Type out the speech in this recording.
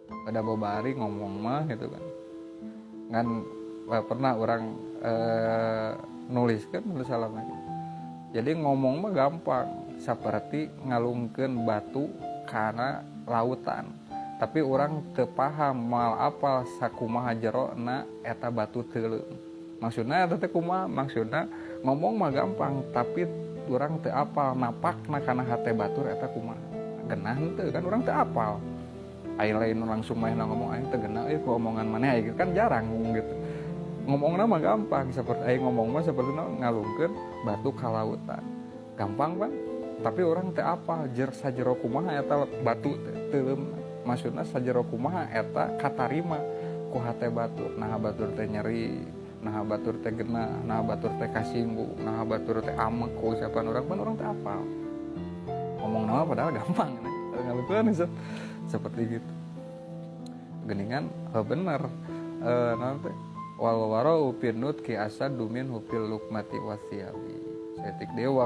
Pada babari ngomong mah gitu kan. Ngan pernah urang nulis kan, nulis salam gitu. Jadi ngomong mah gampang, seperti ngalungkeun batu kana lautan, tapi urang teu paham, moal apal sakumaha jerona eta batu teuleum. Maksudna eta teh kumaha? Maksudna ngomong mah gampang, tapi urang teu apal napakna kana hate batur eta kumaha, genah henteu, kan urang teu apal. Aing lain langsung main ngomong, "Aing teu genah euy ku omongan maneh," aing kan jarang ngomong gitu. Ngomongna mah gampang, seperti aing ngomong mah seperti ngalungkeun batu ka lautan, gampang kan, tapi urang teu apal jer sajero kumaha eta batu teuleum. Maksudna sajero kumaha eta katarima ku hate batur, nah batur teh nyeri, nah batur teh genah, nah batur teh kasinggung, nah batur teh amek ku ucapan urang, pan urang teu apal. Ngomong nama padahal gampang ngalungkeun seperti gitu geningan. Oh, bener, nanti wal warau fi nutqi asyaddu minhu fil luqmati wasiyabi. Saeutik deui.